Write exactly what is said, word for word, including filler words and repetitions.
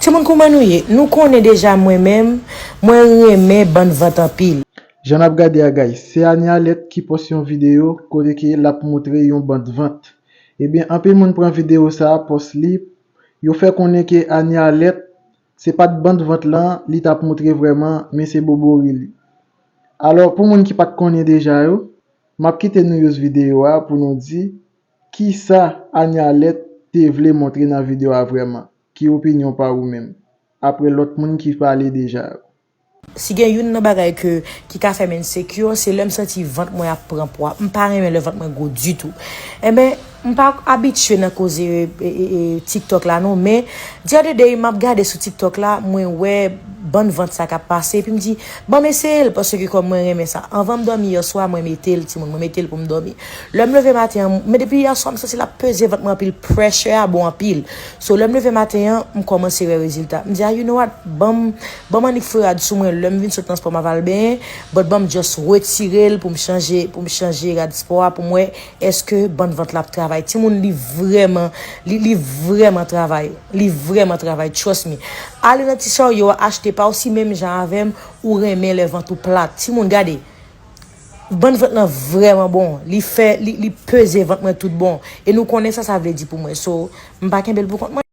Timoun, kouman nou ye? Nou konnen deja mwen menm, mwen renmen bann vant anpil. Jan n ap gade a, guys, se Anie Alerte ki pòs yon videyo kote ke l ap montre yon bann vant. Ebyen, anpil moun pran videyo sa a, pòs li, yo fè konnen ke Anie Alerte, se pa t bann vant lan li t ap montre vrèman, men se bobori li. Alò, pou moun ki pa t konnen deja yo, m ap kite nou use videyo a pou nou di kisa Anie Alerte te vle montre nan videyo a vrèman. Ki opinyon pa ou menm, apre lòt moun ki pale deja yo? Si gen youn nan bagay ke, ki ka fè m insecure, se lè m santi vant mwen ap pran pwa. M pa renmen lè vant mwen gwo ditou. Enben, m pa abitye nan koze, e, e, e, TikTok la non, men the other day, m ap gade sou TikTok la, mwen wè bann vant sa k ap pase, epi m di, ban m eseye l, paske kòm mwen renmen sa. Anvan m dòmi yè swa, mwen mete l, timoun, mwen mete l pou m dòmi. Lè m leve maten an, men depi yè swa, m santi l ap peze vant mwen anpil, pressure a bon anpil. So, lè m leve maten an, m kòmanse wè rezilta. M di, ah, you know what? Ban m, ban m annik fè rad sou mwen, lè m vin sot nan spò, m ap al benyen, but ban m just retire l pou m chanje, pou m chanje rad spò a, pou m wè èske bann vant la ap travay. Timoun, li vrèman, li, li vrèman travay. Li vrèman travay, trust me. Ale nan ti Charyo a, achte pa w, si menm jan avè m, ou renmen lè vant ou plat. Timoun, gade. Bann vant lan vrèman bon. Li fè, li, li peze vant mwen tout bon. E nou konnen sa sa vle di pou mwen. So, m pa kenbe l pou kont mwen.